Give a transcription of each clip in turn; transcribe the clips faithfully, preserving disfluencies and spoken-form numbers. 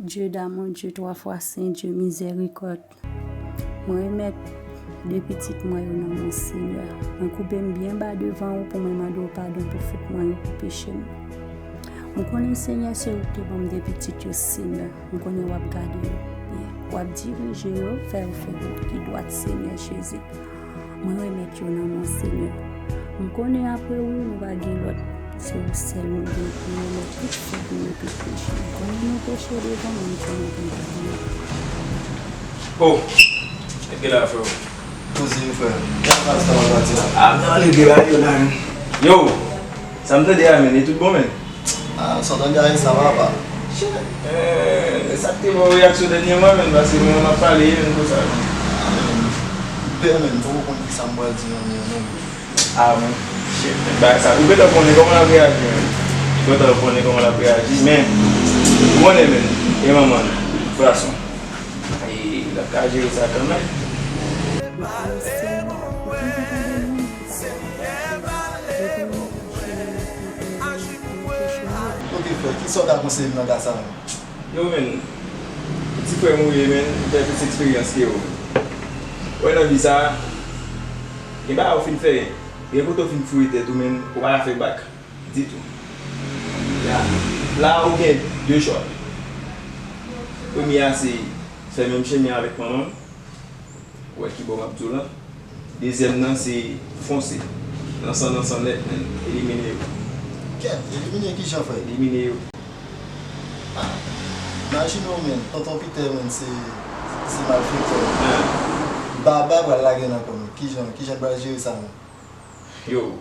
Dieu d'amour, Dieu trois fois saint, Dieu miséricorde. Mwen remèt de pitit mwen yo nan men w, Senyè. Mwen koupe m byen ba devan ou pou mwen mande w padon pou fòt mwen yo, pou peche m. Mwen konnen, Senyè, se ou ki te ban m de pitit yo, Senyè. Mwen konnen w ap gade yo byen. W ap dirije yo, fè yo fè wout ki dwat, Senyè Jezi. Mwen remèt yo nan men w, Senyè. M konnen apre ou, nou pa gen lòt. Se ou sèl nou gen pou nou remèt tout fòt nou yo, tout peche. M konnen nou peche devan mwen, m konnen nou pa gen. Oh! Epi la, frè. Poze, frè. Kè al sa w ap di la? Ah, non, nèg yo la, yo la, men. Yo! Sa m tande a, men, e tout bon, men? Ah, sa w tande a, e sa va, pa? Shit! Eh, sa k te ba w reyaksyon dènyèman, men, paske mwen, m ap pale, men, konsa, men. Ah, men, m pè, men, m poko konn kisa m pral di, non, men, non. Ah, men, shit, men, bagay sa, ou gentan konnen kòman l ap reyaji, men. Ou gentan konnen kòman l ap reyaji, men, ou konnen, men, e manman l, de tout fason. E, l ap ka jere sa kanmenm. Ok, frè, kisa w ta konseye m nan ka sa menm? Yo, men, ti frè m ou ye, men, m fè plis eksperyans ke ou. Wè, nan vi sa, gen bagay ou fin fè, gen kote ou fin foure tèt ou, men, ou pa ka fè bak. Ditou. Ya. La, ou gen de chwa. Premye a, se fè menm chemen avèk manman m. Ou wè ki bò m ap di w lan. Dezyèm nan, se fonse. Nan san, nan san nèt, men. Elimine yo. Kèt, elimine ki jan, frè? Elimine yo. Ah, imajine w, men. Tonton Pitè, men, se, se malfektè. Ah. Baba pral lage nan kò m. Ki jan, ki jan l pral jere sa, men? Yo,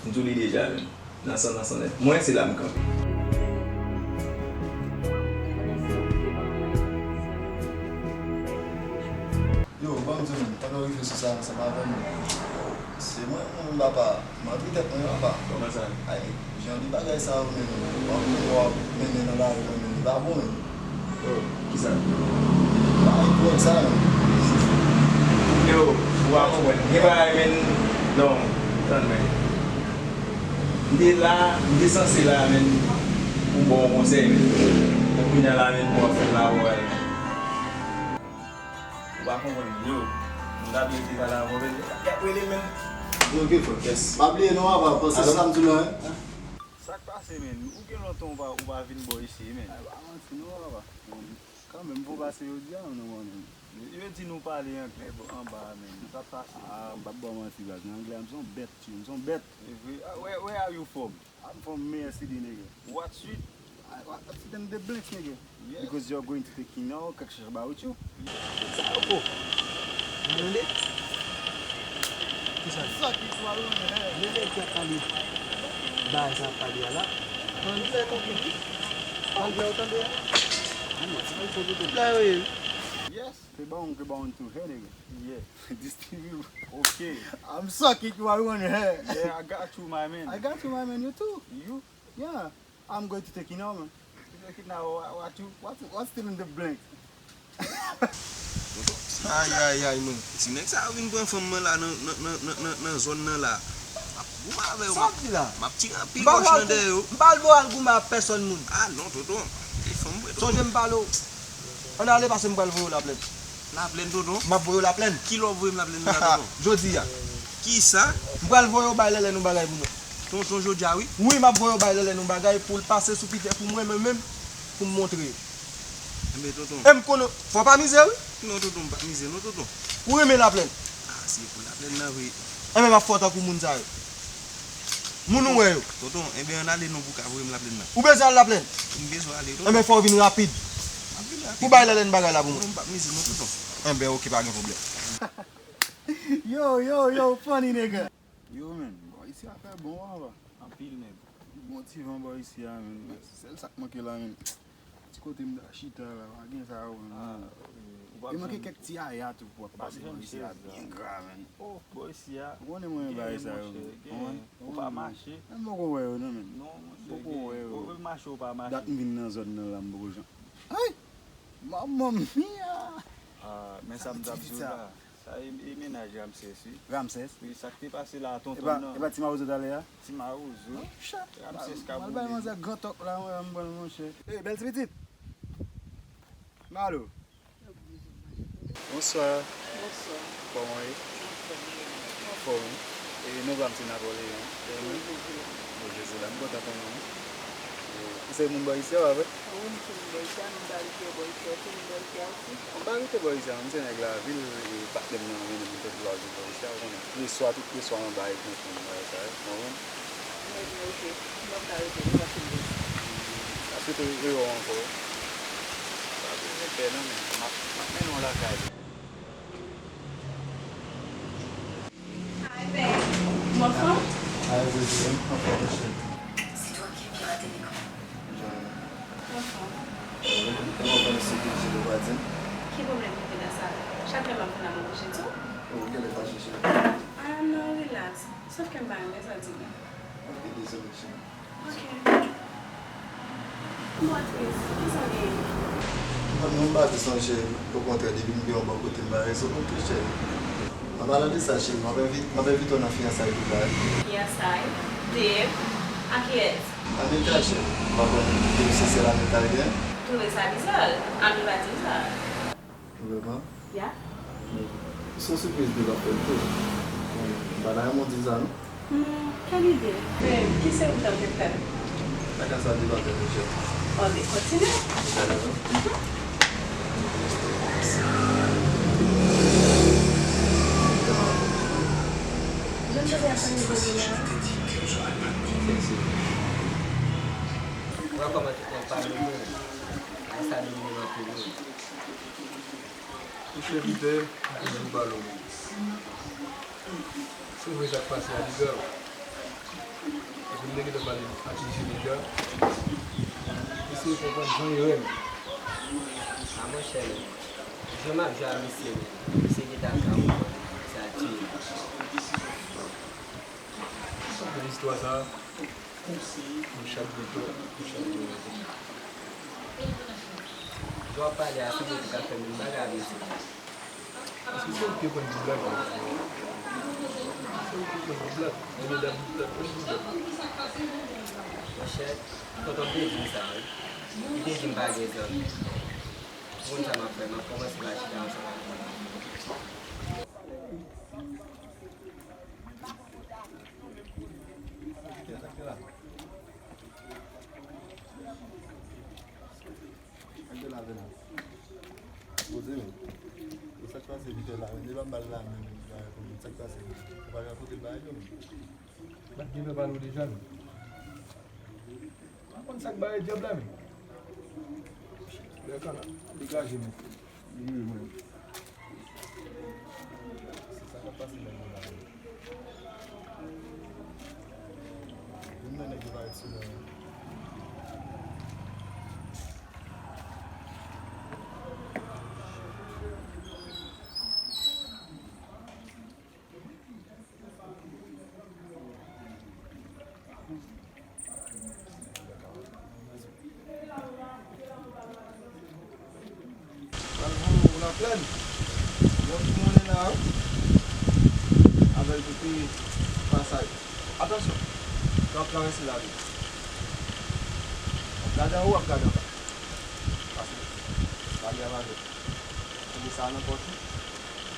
m di w li deja, men. Nan san, nan san nèt. Mwen, se la m kanpe. Yo, ban m di w, men, pandan w rive sou sa ansanm avè m, se mwen, mwen, papa. M anvi tèt mwen, papa. Kòman sa? Ay, jan de bagay sa yo, men, w ap, w ap mennen nan lari, men, li pa bon, men. Oh, kisa? Bagay dwòg sa, men. Yo, ou pa konprann. Gen bagay, men, non, tann, men. M te la, m te sanse la, men, pou m ba w konsèy, men. Men kounye a la, men, pou w ap fè m la, men. Ou pa konprann, yo. M ta byen te pale avè w, men. Gade rele, men. Yo, ok, frè. Yes. Pa bliye non, papa, paske se sa m di w la, hein. Sa k pase, men? Ou gen lontan ou pa, ou pa vin bò isi, men. Ay, pa manti non, papa. Kanmenm, fò pase jodi a, nou konnen. Yo di nou pale anglè bò anba a, men. Sa pase? Ah, m p ap ba w manti, baz. Nan anglè a, m se yon bèt, tchè. M se yon bèt. E vre? Ah, where, where are you from? I'm from Mayor City, nigga. What street? I, what, I'm sitting the blanks, nigga. Yeah. Because you're going to take, you know, kèk chèch ba with you. Sa yo ko. Mwen tande. Kisa? Sa ki pral, men. Men nèg ki ap pale bagay sa ap pale a la. Anglè tonton. Anglè ou tande a? Anglè ou tande a? Anglè ou ye. Yes. Ke ba on, ke ba on tou. Hey, nigga. Yeah. This thing you. Okay. I'm sucking you, I want your hair. Yeah, I got you, my man. I got you, my man. You too. You? Yeah. I'm going to take you now, man. You take it now. What, what you, what, what's still in the blank? Ay, ay, ay, non. Ti nèg sa yo vin pran fanm mwen la nan, nan, nan, nan, nan, nan zòn nan la. M ap goumen avè yo. Sa w ap di la? M ap tire anpil wòch nan dèyè yo. M pa al bo al goumen ak pèsòn moun. Ah, non, tonton. E fanm mwen, tonton. Sonje m pale w. Ann ale, pase m pral voye w laplèn. Laplèn, tonton? M ap voye w laplèn. Kilè w ap voye m laplèn nan la, tonton? Jodi a. Kisa? M pral voye w bay Lèlèn yon bagay pou mwen. Tonton, jodi a, wi. Wi, m ap voye w bay Lèlèn yon bagay pou l pase sou Pitè pou mwen, mwen menm, pou m montre yo. Enben, tonton. E m konnen, fò w pa mize, wi. Non, tonton, m p ap mize, non, tonton. Ou renmen laplèn? Ah, se pou laplèn nan, vre. Enben, m ap fè w tankou moun sa yo. Moun ou wè yo. Tonton, enben, ann ale non pou w ka voye m laplèn nan. Ou bezwen al laplèn? M bezwen ale, tonton. Enben, fò w vin rapid. M ap vin rapid. Pou bay Lèlèn bagay la pou mwen. Non, m p ap mize, non, tonton. Enben, ok, pa gen pwoblèm. Yo, yo, yo, funny nigga. Yo, men, bò isi a fè bon, papa. Anpil, men. Bon ti van bò isi a, men. Sèl sa k manke la, men. Ti kote m ta chita la, pa gen sa yo, men. Ah, ok. Ou pa... E manke kèk ti aya tou pou ap pase bò isi a, byen gra, men. Oh, bò isi a. Ou konnen mwen bagay sa yo, men. Ou pa mache. Mwen poko wè yo, non, men. Non, monchè. Poko wè yo. Ou mache, ou pa mache. Dat m vin nan zòn nan la, m poko jan. Ay! Manman mia! Ah, men sa m t ap di w la. Sa e, e mennaj Ramsès, wi. Ramsès? Wi, sa k te pase la, tonton nan. E pa, e pa ti mawozo talè a? Ti mawozo. Oh, chat. Ramsès ka boule. M al bay manzè gran tòk la, mwen, m pran l, monchè. Ey, bèl ti pitit. Malo. Bonswa. Bonswa. Kòman w ye? Anfòm, wi. Anfòm, wi. E non pa m se Napoleon. E ou menm? Jezi la. Jezi la, m kontan konnen w. E ou se moun bò isi a, pa vre? Wi, m se moun bò isi a, m pa abite bò isi a, ou se moun bò isi a osi? M pa abite bò isi a, m se nèg lavil, e patnè m nan mennen m te vle al bò isi a, ou konnen. Leswa, tout leswa anba e plen fanm bagay sa yo, ou konprann? Nèg yo, oke. M p ap ka rete non, paske m gen. M ap swete w ere ankò. Pa bezwen pè non, men m ap, m ap mennen w lakay. Hi, babe. Ou anfòm? Hi, baby. M anfòm, cheri. C'est toi qui as piraté l'écran. Anfòm. Kòman w fè mesye Kenji ou pa di m? Ki pwoblèm ki gen nan sa? Chak lè m ap vin la, mwen kouche tou. Oh, ou genlè fache, cheri. Ah, non, relax. Sòf ke m pa renmen sa w di m nan. Ok, dezole, cheri. Ok. M twò tris. Kisa w genyen? Non, non, m pa tris non, cheri. Okontrè, depi m gen w bò kote m, m pa rete sou kote, cheri. An palan de sa, cheri, m ap envi-, m ap envite w nan fiyansay tou la, wi. Fiyansay? Dave? A kiyès? Anita, cheri. M pa konn depi se sèl Anita l gen. M twouve sa biza. Anita di sa. Vrèman? Ya. Se yon sipriz Dave ap fè m tou. M pa ta renmen w di l sa, non. Hmm, kèl ide? Men, ki servis Dave te fè? Bagay sa Dave ap fè m, cheri. Anben, kontinye. Bagay sa. Jan bagay ap pase la. Wè kòman tout nèg pa domine. Ay sa domine nan peyi. Ou se Pitè, toujou pa lòm. Se vre sa k pase a li grav. Epi m te gentan pale ak misye deja. Eseye konprann jan erè m. A monchè, jan m ap jwe ak misye, misye gentan ka konprann sa l tiye. Nan istwa sa a, nou chak gen tò, nou chak gen rezon. Jan w ap pale a, se mwen ki ta fè menm bagay a mesye. Paske se ou ki te pran ti blag la. Se ou ki te pran ti blag. Ebyen, dam, dam, pran ti blag. Monchè, tonton m te di m sa, wi. Li te di m pa gen zanmi. Ou konn sa m ap fè, m ap kòmanse pa chita ansanm ak moun. Poze men. E sa k pase Pitè la menm? Depi m ba l la menm, sa k pase Pitè? Ou pa rakonte l bagay yo menm? Bat gen lè pale w deja menm. M pa konn sa k bare dyab la menm. Bèkana, degaje men. Wi, mwen. Se sa k ap pase nèg yo la. Youn nan nèg yo parèt sou mwen. Pral voye w nan plèn. Yon ti monnen la, wi. Avè l pou peye pasaj. Atansyon, lè w ap travèse lari. W ap gade anwo, w ap gade anba. Paske lari a pa jwèt. Kenbe sa nan pòch ou.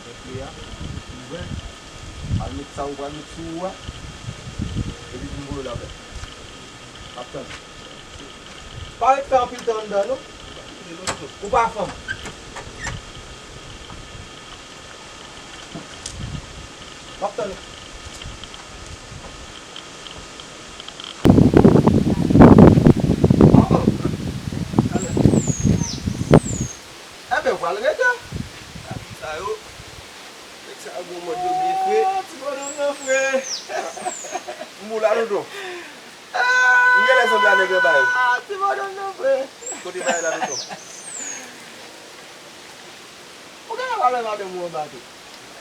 Fè kle a ouvè. Al met sa ou pral met sou ou a. Epi vin voye l avè l. M ap tann ou. Pa ret fè anpil tan anndan non. Ou pa fanm. M ap tann ou. Enben, ou pral rete. Sa yo, nèg sa yo gon mòd yo byen fre. Ah, ti bonòm nan fre. M bon la, tonton. M genlè sanble a nèg anba yo. Ah, ti bonòm nan fre. Kote bagay la, tonton? Ou genlè pa wè madanm ou anba tou.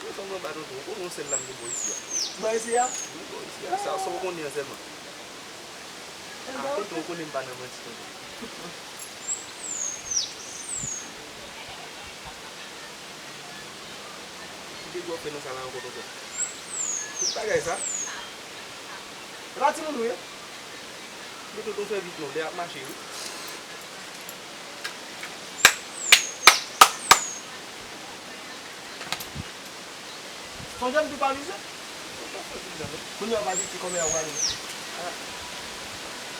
Madanm anba, tonton. Ou konnen yon sèl la m gen bò isi a. Bò isi a? Wi, bò isi a. Sa, sa w konnen an sèlman. Ah, tonton, ou konnen m pa nan manti, tonton. Ki degwa w fè nan sa la ankò, tonton? Tout bagay sa. E pa timoun ou ye? Men tonton, fè vit non, lè ap mache wi. Sonje m tou pa vizye. Kounye a w pa vizye, kòman w prale?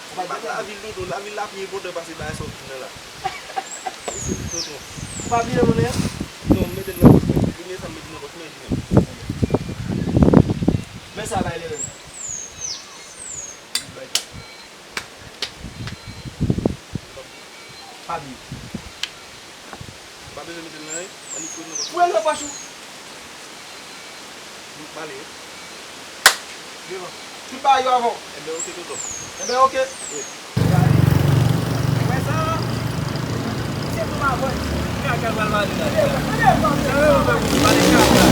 Ou pa vizye? Lavil dodo, lavil la pi enpòtan pase bagay sa w di m nan la. Ou pa bliye monnen an? Non, m mete l nan pòch mwen. Premye sa m mete nan pòch mwen, jwenn. Men sa bay Leren. Pa bliye. Pa bezwen mete l nan anyen. Annik fouye l nan pòch ou. Fouye l nan pòch ou. M pale wi. Devan. Tout bagay yo avè w. Enben, oke, tonton. Enben, oke. Wi. Wè sa? Se tou mavòt. Kaka pral pale la. Sa yo pale kaka.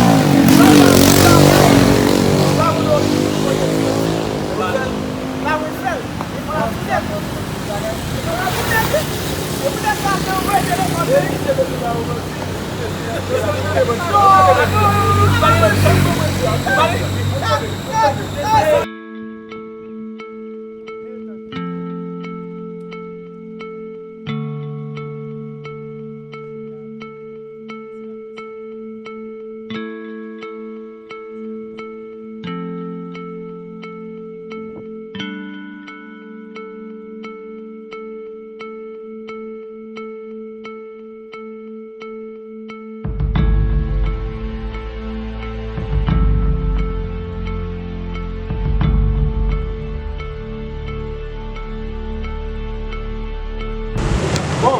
Bon,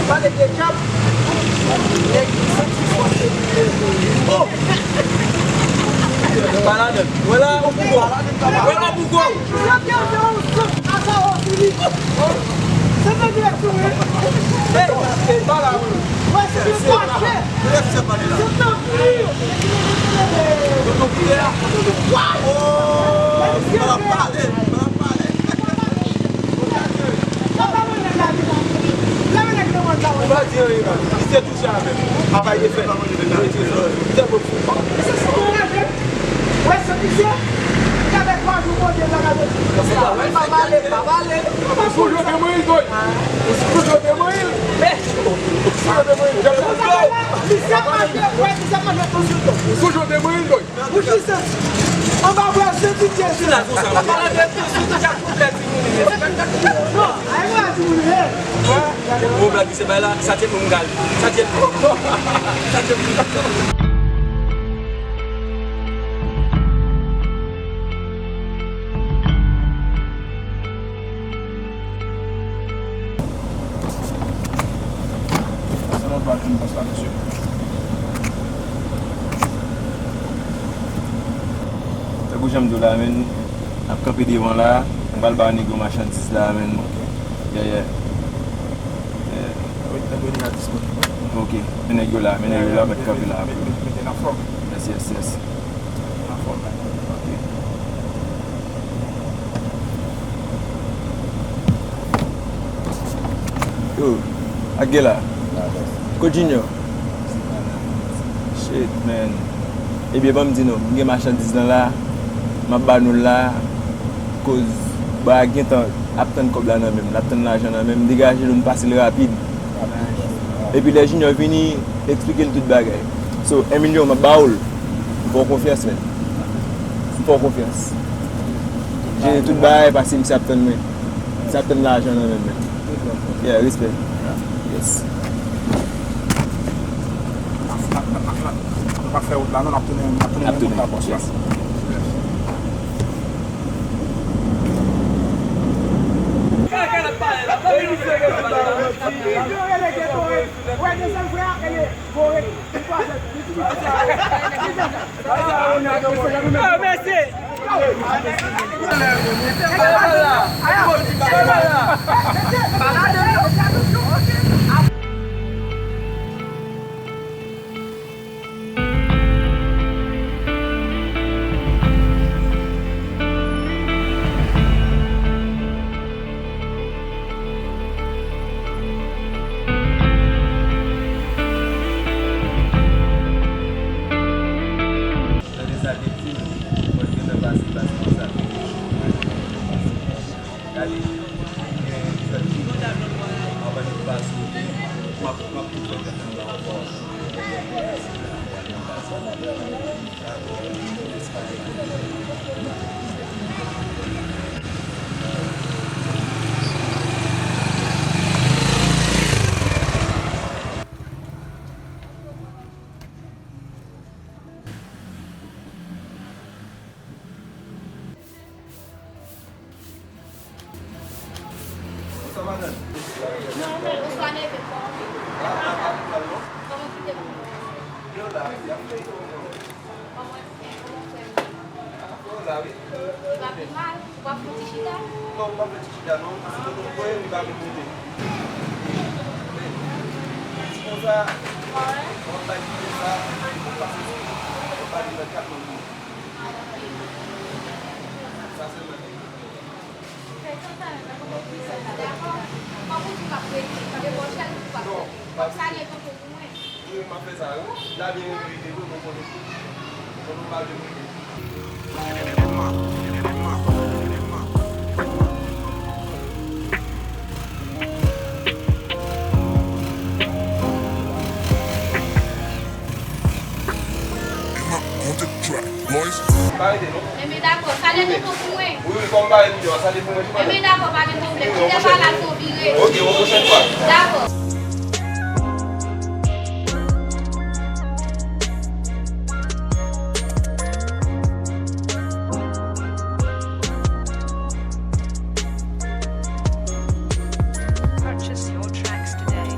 pale de djab. Nèg ki santi fò se li. Oh! Pa ladan. Wè la, ou pou gò. Wè la, ou pou gò. Ou pa di anyen, man. Misye touche avè m. Travay te fèt. Misye touche avè m. Misye sou yon rèv. Wè, se misye ki avèk Majou Bondye nan radyo. Pa pale, pa pale. Ou sou Jovenel Moïse, boy. Ou sou Jovenel Moïse. Ou sou Jovenel Moïse. Misye ap mache, wè, misye ap mache konsiltan. Ou sou Jovenel Moïse, boy. Bouch li santi. Anba bwè santi Jezi. Sou la, sou sa. Malgre tou, sou tou, jak pou plè timoun li ye. Non, ay mwen timoun li ye. Gwo blag li se bay la, sa te pou m gal. Sa te pou m. Sa te pou m. Sa nan pa vin konsa, mesye. Tankou jan m di w la, menn, n ap kanpe devan la, m pral ba nèg yo machandiz la, menn. Yeah, yeah. Yeah. Wi, nèg yo deja disponib, wi. Ok, men nèg yo la, men nèg yo la, mèt kanpe la. Mete, mete, mete nan fòm. Yes, yes, yes. Yo, ak gen la. Kot Junior? Shit, man. Ebyen, ban m di nou, m gen machandiz lan la, m ap ba nou l la, koz bagay gentan ap tann kòb la nan men m, l ap tann lajan nan men m, degaje nou, n pase l rapid. Epi lè Junior vini, eksplike l tout bagay. So, en milyon, m ap ba w l. M fè w konfyans, menn. M fè w konfyans. Jere tout bagay, paske misye ap tann mwen. Misye ap tann lajan nan men mwen. Yeah, respè. Yes. N ap, n ap, n ap, n ap, nou pa fè wout la, non, n ap tounen, n ap tounen, n ap tounen, bòs la. Yes. Yo, rele gen korek. Wè, dezyèm frè a, rele korek. Li twazèm, li fini. Oh, mèsi. Tande sa, Depti, mwen gentan pase, pase konsa. Gade, gen zòt Non, men ou swa neve twò anpil. Kòman kite pou mwen? Yo la, y ap fè yo. Kòman, kòman fè m? Yo la, wi. Li pa pi mal? Ou pa fè ti chita? Non, m pa fè ti chita, non. Si nou konn kwe, li pa vin moute. Men, ti konsa, w ap bay kite sa, ou pase sou, ou pale nan kat moun. Sa sèlman. Dakò. Kòm ou di w ap rete, e pòchèl ou p ap rete. Kòm sa gen tonton pou mwen. Wi, m ap fè sa, wi. Labyen rete, wi, mwen konnen. Mwen pa vle rete. Enben, dakò, sa de tonton pou mwen. Wi, wi, kòm pa gen tou, sa de pou mwen tou, madanm. Enben, dakò, pa gen pwoblèm. Wi, wi, on pwochèn fwa. Ok, on pwochèn fwa. Dakò. Purchase your tracks today.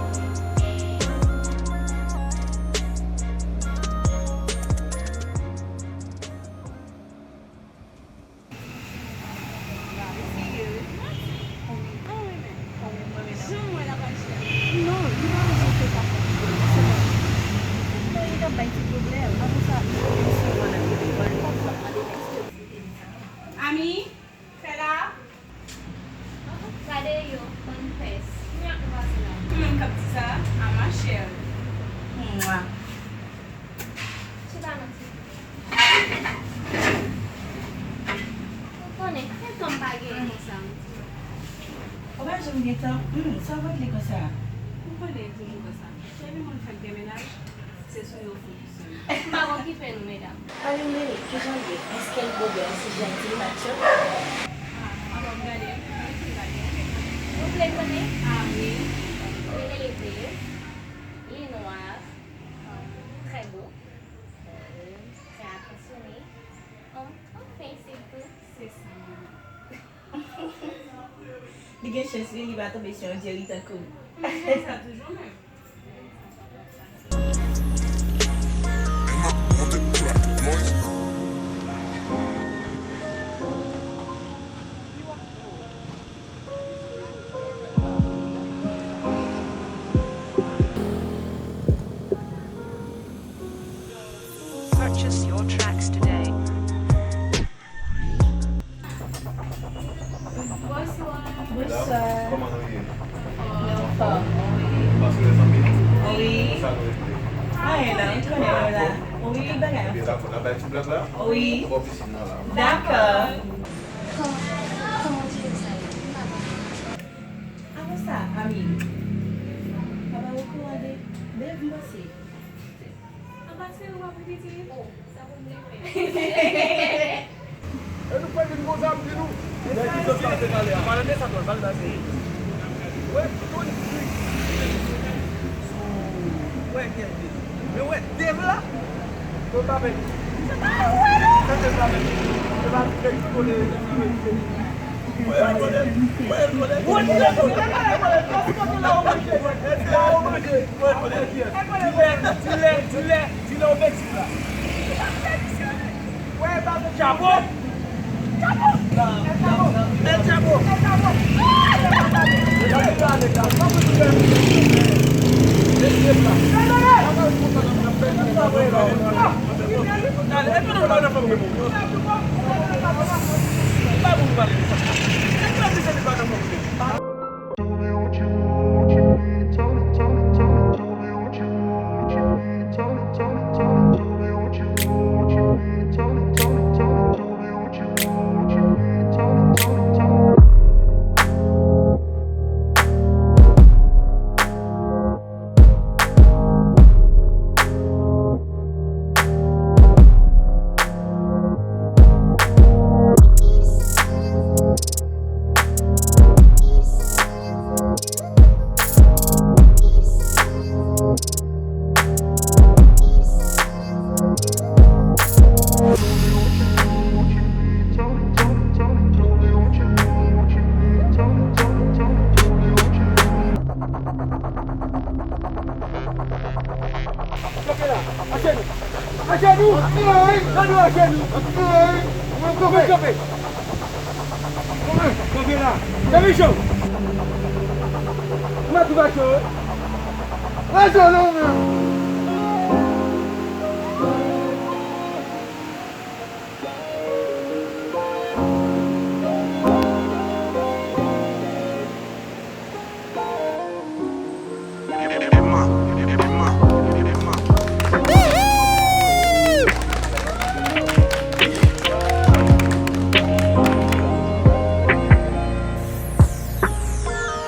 Ami, fè la. Gade yo, bann pès. Kounya nou pase la. Ou menm k ap di sa, a ma chère. Mwa. Chita non, silvouplè. Ou konnen, gen tan m pa genyen konsa, wi. Ou pa janm gen tan? Hmm, sa w regle konsa? Ou konnen toujou konsa. Depi moun fèk gen mennaj, se sou yo fokis sèlman. M p ap okipe nou, medam. Pale m de li, kijan l ye? Èske l bo, bèl, si, janti, matcho? Ah, alò, gade, gade ki l la gen. Ou vle konnen? Ah, wi. Li elve, li nwa, trè bo, trè atansyone. An, anfen, se tou. Se sa, wi. Li gen chans, wi, li pa tonbe sou yon dyeri tankou m. Sa toujou menm. Purchase your tracks today. Bonswa. Bonswa. Kòman nou ye? Nou anfòm, wi. Pase lè zanmi nou? Wi. Sa nou regle? Anyen non, ou konnen nou la. Wi, bagay. Epi la, pou n ap bay ti blag la? Wi. Bò pisin nan la. Dakò. Kòman, kòman ti jèn sa ye? M pa konprann. Avan sa, Ami, papa okouran de, de vin pase. Anba se ou ap repete? Oh, sa pou m te fè? E nou fè vin konsa, m di nou. Men ki zòt pase talè a? Pale de sa, pale de sa. Wè, Tony, wi. Wè, kèl de. Men wè, Dave la. Mwen pa mèt. Se pa vre, non. Sa se pa mèt. Se pa mèt. Mwen pa mèt. Dilè, dilè, dilè, dilè, ou betiz la. Chapo! Chapo! El Chapo! El Chapo! Ay, gade ajenou. Ay, mwen kanpe. Mwen kanpe. Kanpe la. Kanpe cho. Mwen tou pa cho, wi. Pa cho non, men.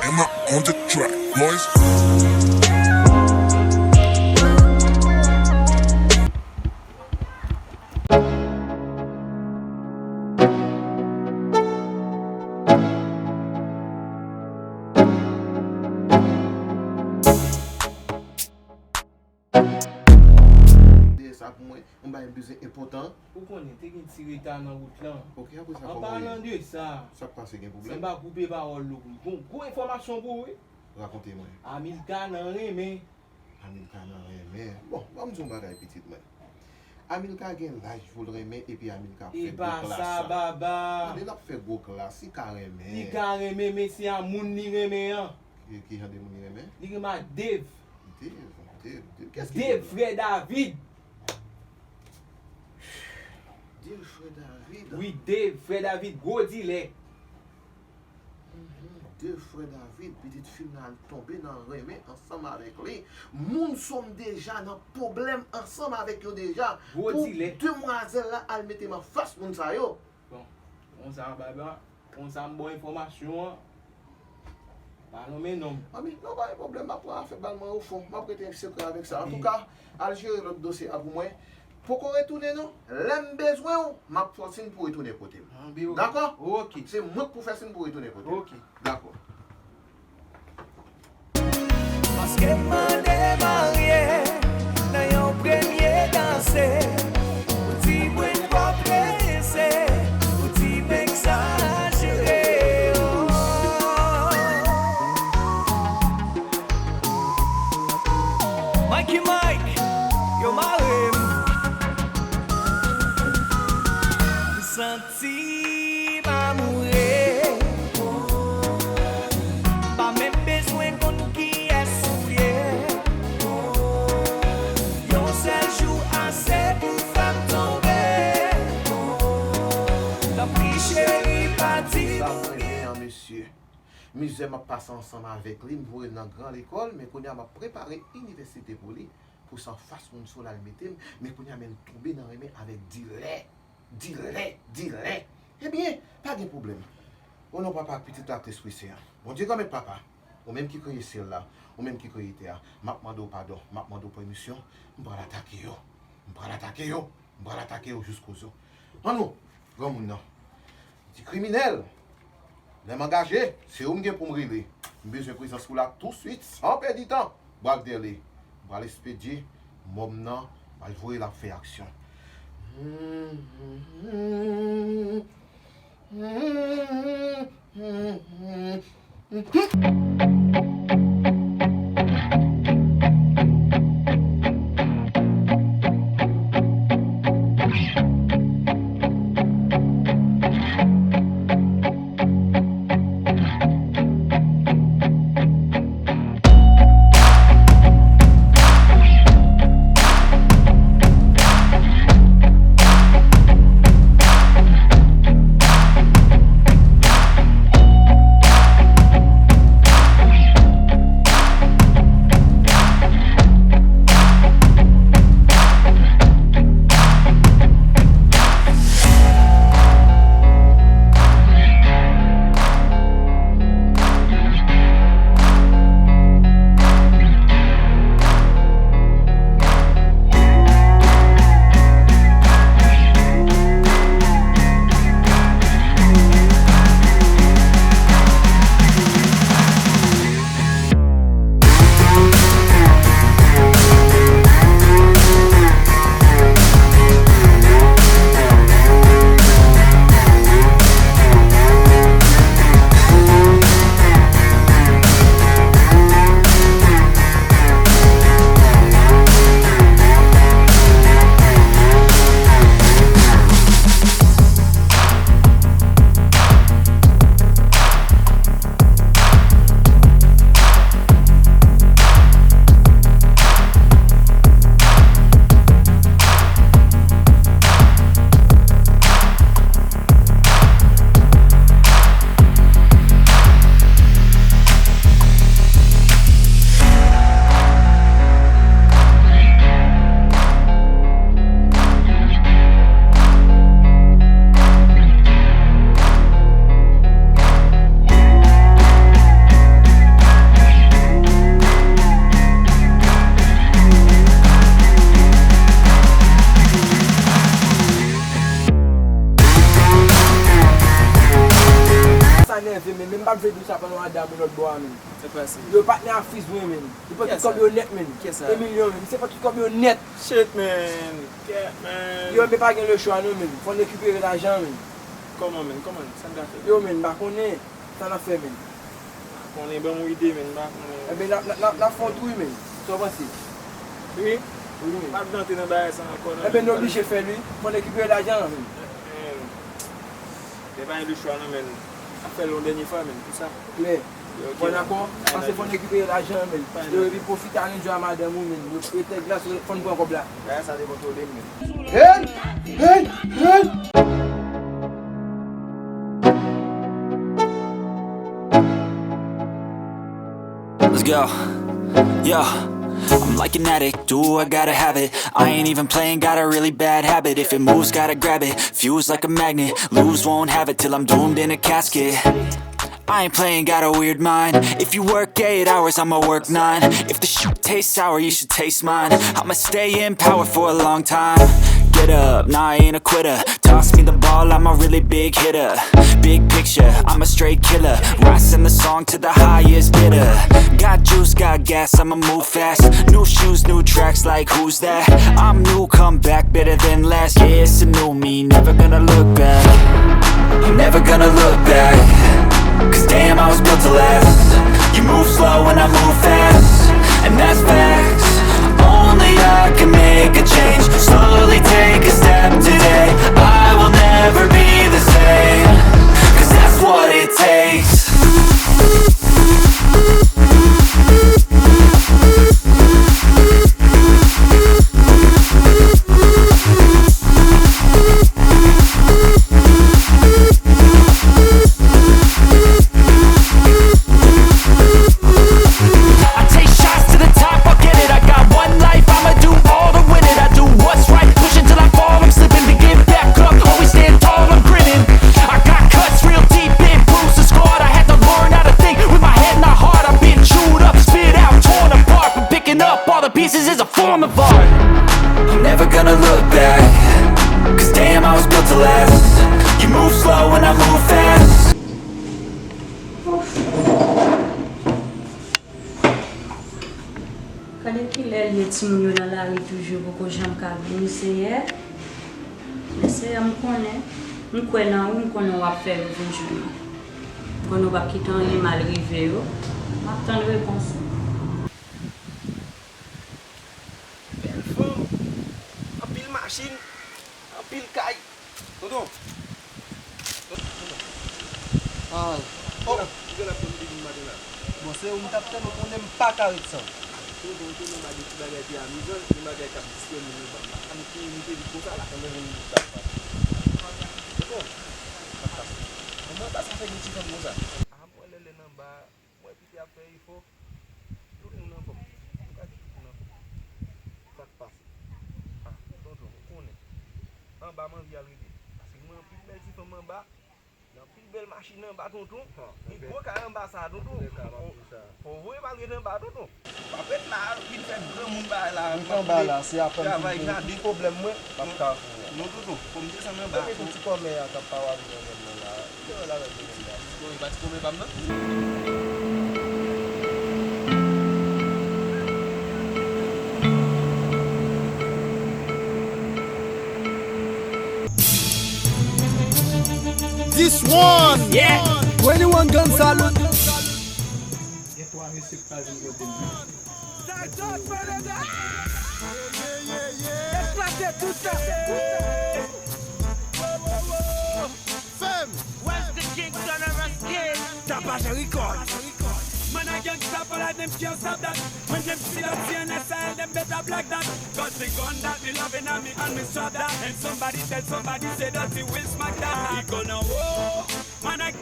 Emma on the track, boys. Dèyè sa pou mwen, yon bagay m bezwen enpòtan. Ou konnen, te gen ti reta nan wout lan. Ok, apre sa, kòman ye? An palan de sa, sa k pase, gen pwoblèm? San m pa koupe pawòl ou, gon gwo enfòmasyon pou ou, wi. Rakonte mwen. Amilka nan renmen. Amilka nan renmen. Bon, ban m di w yon bagay, pitit mwen. Amilka gen laj pou l renmen, epi Amilka ap fè gwo klas. E pa sa, baba. Tande, l ap fè gwo klas, li ka renmen. Li ka renmen, men se a moun li renmen an. Ki, ki jan de moun li renmen? Li renmen ak Dave. Dave, Dave, Dave. Kiyès ki Dave? Dave, frè David. Dave, frè David. Wi, Dave, frè David, gwo dilè. Mhm. Dave, frè David, pitit fi m nan al tonbe nan renmen ansanm avèk li. Moun sa m deja nan pwoblèm ansanm avèk yo deja. Gwo dilè. Pou demwazèl la al mete m anfas moun sa yo. Bon, konsa, baba, konsa m ba w enfòmasyon an. Pa nonmen non m. Manmi, non, pa gen pwoblèm, m ap pran afè bal mwen o fon. M ap rete sekrè avèk sa. Antouka, al jere lòt dosye a pou mwen. Poko retounen non. Lè m bezwen w, m ap fè w siy pou w retounen kote m. Dakò? Ok. Se mwen k pou fè siy pou w retounen kote m. Ok. Dakò. Paske m mande marye nan yon premye danse. Ou di mwen twò prese, ou di m egzajere, oh. Mikey Mike, yo mare m. M santi m amoure. M pa menm bezwen konn kiyès ou ye. Yon sèl jou ase pou fè m tonbe. Tanpri cheri, pa di m. Sa m renmen an, mesye. Mizè m ap pase ansanm avèk li, m voye l nan gran lekòl, men kounye a m ap prepare inivèsite pou li, pou se anfas moun sa yo l al mete m, men kounye a men l tonbe nan renmen avèk dilè, dilè, dilè. Ebyen, pa gen pwoblèm. O non Papa ak Pitit la ak Lespri Sen an. Bondye Granmèt Papa, ou menm ki kreye syèl la, ou menm ki kreye tè a, m ap mande w padon, m ap mande w pèmisyon, m pral atake yo, m pral atake yo. M pral atake yo jous kozo. Annou, granmoun nan. Di kriminèl, lè m angaje, se ou m gen pou m rele. M bezwen prezans ou la touswit, san pèdi tan. Brak dèle. M pral espedye mò m nan, m pral voye l ap fè aksyon. Nève, men, men m p ap vle di w sa pandan w al dam yon lòt bò a, men. Sa k pase? Yo patnè a Fizz mwen, men. Li pran tout kòb yo nèt, men. Kiyès sa? Emilyon, men. Misye pran tout kòb yo nèt. Shit, man. Kèt, man. Yo, men pa gen lechwa, non, men. Fò n rekipere lajan, men. Kòman, men? Kòman? Sa n ka fè? Yo, men, m pa konnen. Sa n ap fè, men? M pa konnen, ban m yon ide, men. M pa konnen. Enben, n ap, n ap, n ap, n ap fè yon tri, men. Sa w panse? Wi? Wi, men. M p ap rantre nan bagay sa ankò, non. Enben, nou oblije fè l, wi. Fò n rekipere lajan, men. Men. Gen pa gen lechwa non, men. Ap fè l yon dènye fwa, men, pou sa. Klè. Ok, bon, dakò. Pase fò n rekipere lajan, men. Yo, epi pwofite al enjoy a madanm ou, men. Yo, yo tèt glas, fò n pran kòb la. Bagay sa dekontwole m, men. Hey! Hey! Hey! Let's go. Yeah. I'm like an addict, do I gotta have it. I ain't even playing, got a really bad habit. If it moves, gotta grab it. Fuse like a magnet, lose, won't have it till I'm doomed in a casket. I ain't playing, got a weird mind. If you work eight hours, I'ma work nine. If the shit tastes sour, you should taste mine. I'ma stay in power for a long time. Get up, nah, I ain't a quitter. Toss me the ball, I'm a really big hitter. Big picture, I'm a straight killer. Rising the song to the highest bidder. Got juice, got gas, I'ma move fast. New shoes, new tracks, like who's that? I'm new, come back, better than last. Yeah, it's a new me, never gonna look back. I'm never gonna look back. 'Cause damn, I was built to last. You move slow and I move fast. And that's facts. Only I can make a change. Slowly take a step today. I will never be the same. 'Cause that's what it takes. I take shots to the top, I'll get it. I got one life, I'ma do all to win it. I do what's right, pushing till I fall, I'm slipping to get back up. Always stand tall, I'm grinning. I got cuts real deep, been bruised and scarred. I had to learn how to think with my head and my heart. I've been chewed up, spit out, torn apart, but picking up all the pieces is a form of art. I'm never gonna look back. 'Cause damn, I was built to last. You move slow and I move fast. Gade kilè l ye, timoun yo nan lari toujou poko janm ka vini, Senyè. Men Senyè, m konnen, m kwè nan ou, m konnen w ap fè yo vin jwenn mwen. M konnen w p ap kite anyen mal rive yo. M ap tann repons ou. Bèl fanm, anpil machin, anpil kay. Tonton. Ah. Oh. Kijan n ap konn vin maten la? Bon, se ou m t ap tann, ou konnen m pa ka ret san ou. Tonton, tonton, m ap di ti bagay ki amizan, yon bagay k ap distwè moun anba. M pa ka moute vit konsa la. Tonton, sa k pase? Tonton, sa k pase? Kòman anba sa fè gen ti fanm konsa? Ah, mwen lè lè n anba. Mwen kite ap fè efò. Tout moun anfòm. Ou ka di tout moun anfòm. Sa k pase? Ah, tonton, ou konnen. Anba m anvi al rete. Paske mwen anpil bèl ti fanm anba. Gen anpil bèl machin anba, tonton. Gen gwo kay anba sa, tonton. Fò w voye m al rete anba, tonton. W ap ret la, vin fè granmoun bagay la. Mwen anba la, se apèn travay jaden. Pwoblèm mwen, m ap ka voye. Non, tonton, fò m desann anba. Premye kou ti kòmè a k ap pawale nan zòn nan la. Bon, e pa ti kòmè pa m nan. This one! Yeah! Twenty-one gun salute! Gen twa mesye k pral vin kote m. Eklate tout sa. Fèm. Where's the King Son of a King? Tapaj Record. Man, I gangsta, but I dem can't stop that. When dem see that C N S I L, dem better block that. 'Cause the gun that me love inna me hand, me strap that. And somebody tell somebody say that he will smack that. He gonna war. Man, I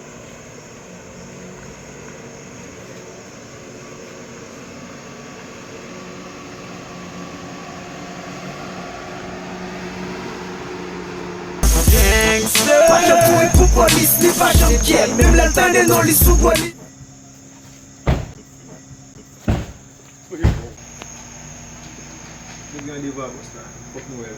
Gangsta. Pa janm kouri pou polis, li pa janm kyè. Menm lè l tande non li sou gwo li. Nèg gen randevou a bòs la, fòk nou wè l.